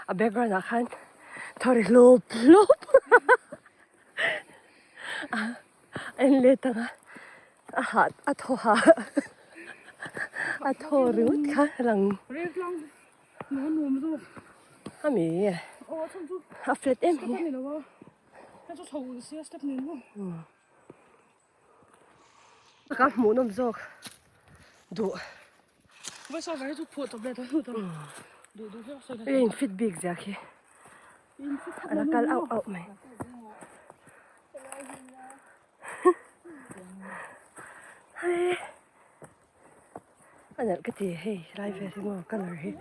A background ah khan thaw ri hlawp hlawp a en let ang a a hah a thaw hah a thaw ringawt kha a lang ami a flat em hi ka hmuh nawm zawk duh i in fit bik zia khi a la kal auh auh mai hei a nalh ka ti hei lai vel hi maw colour hi.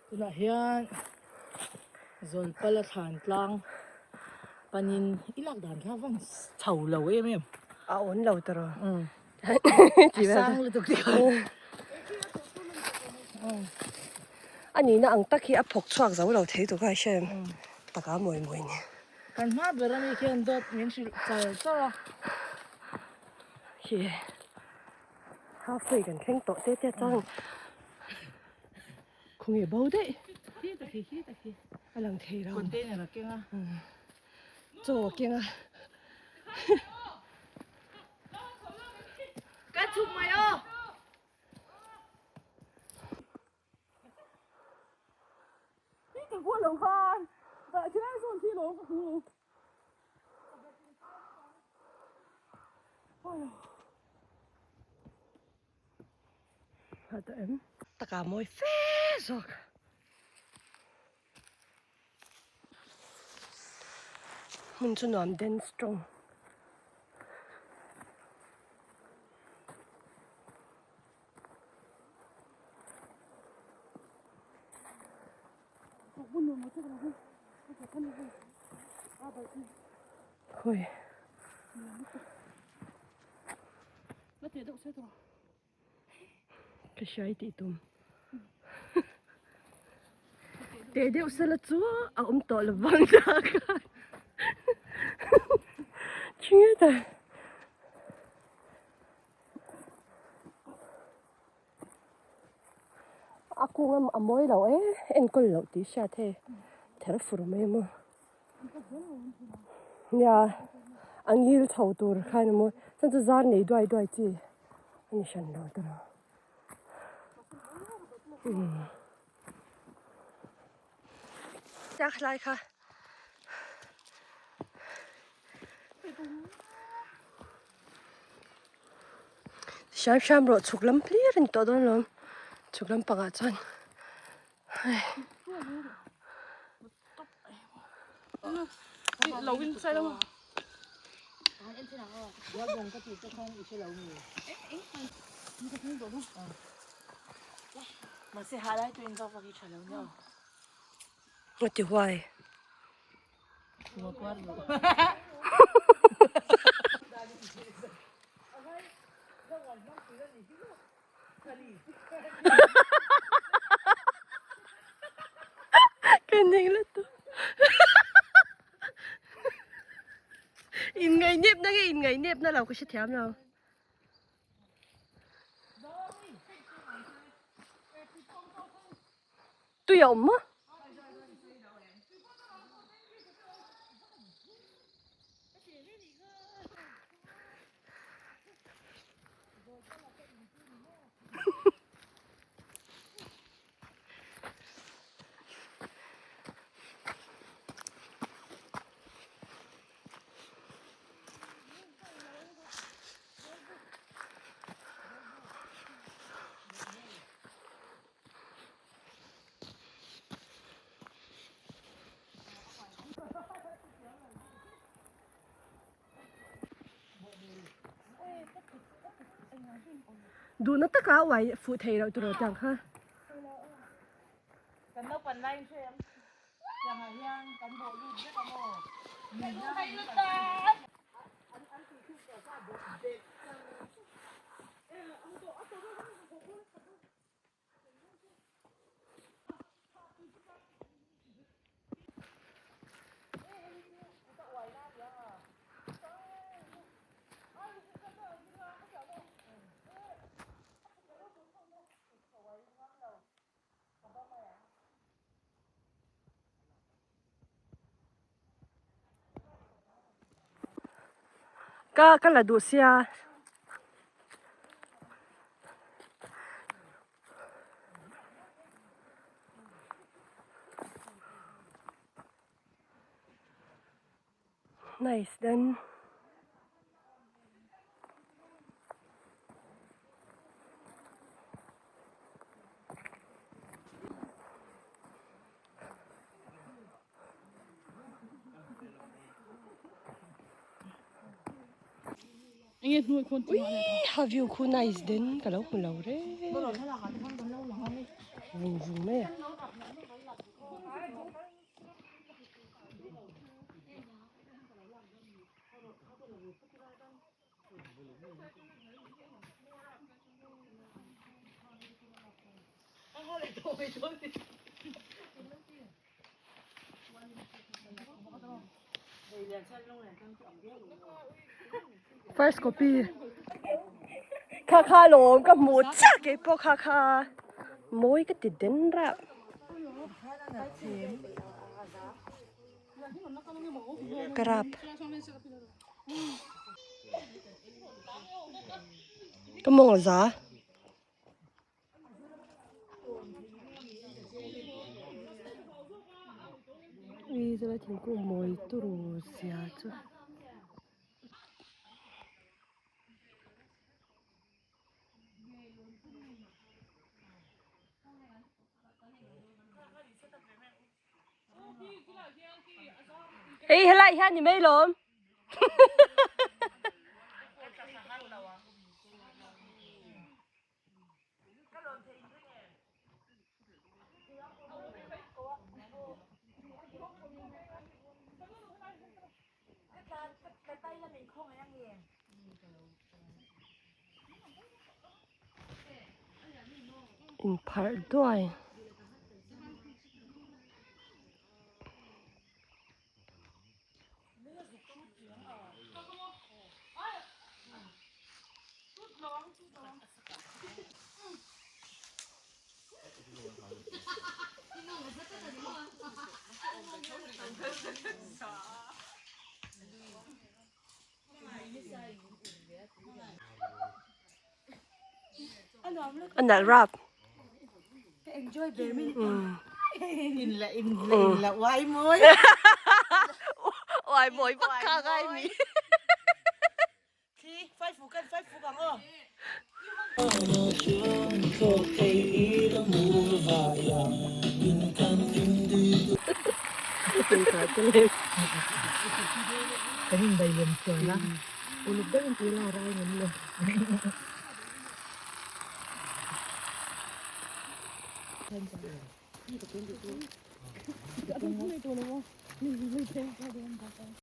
Tunah hian Zawlpala thlan tlang panin i lak dan kha vang chho lo em em. A awn lo ta rawh. A sang lutuk ti kha. A nihna ang tak hi a phawk chhuak zo lo thei tur kha i hre em? Taka mawi mawi ni. Kan hma ber ami khian dawt min hrilh char char a. Khi halfway kan thleng tawh te te chuan Khawnge bo daih. Khi ta khi khi ta khi. A lang thei lo. Container a keng a. Chaw a keng a. Ka chhuk mai aw. Hi ka huat lo khan. Dah khilai zawn khi lo ka hmu lo. A ta em? Taka mawi fe zawk. Hmun chu nuam den strong. Khawi. Ka hriai tih tum. Teh deuh sela chu a awm tawh lo vang ta khan. Chinge ta. A kung a mawi lo e enkawl loh tih hriat hei ther fur mai maw. Nia a ngil chho tur khan a mawi chuan chu zar nei duai duai chi a ni hran lo tawh umm tak lai kha. Hram hram rawh chhuk lam hlir a ni tawh dawn alawm chhuk lam pangah chuan hei. A ti huai. Ka ning lutuk. Inngainep na nge inngainep na lo ka hrethiam lo. Tui a awm maw? Duhna taka uai fuh thei loh tur tiang kha. Kan naupan laiin hre ang. Tiangah hian kan bawh lut vek a maw? Ka ka la duh sia. Nice then. Ui ha view khu nice den ka lo hmu lo reng vung vung mai a. First copy kha kha lawm ka hmu chiah keipawh kha kha mawi ka ti den rah. Ka rap. Ka mawng a za. Ui chulai thingkung mawi turu zia chu. Hei helai hian ni mai lawm. Inpharh duai. A nalh rap. In la in la in la uai mawi. Uai mawi vak kha ngai mi. Thli fai fuk kan fai fuk ang aw. Kan in bai lem chuan a uluk deuhin tui la rai ngam lo.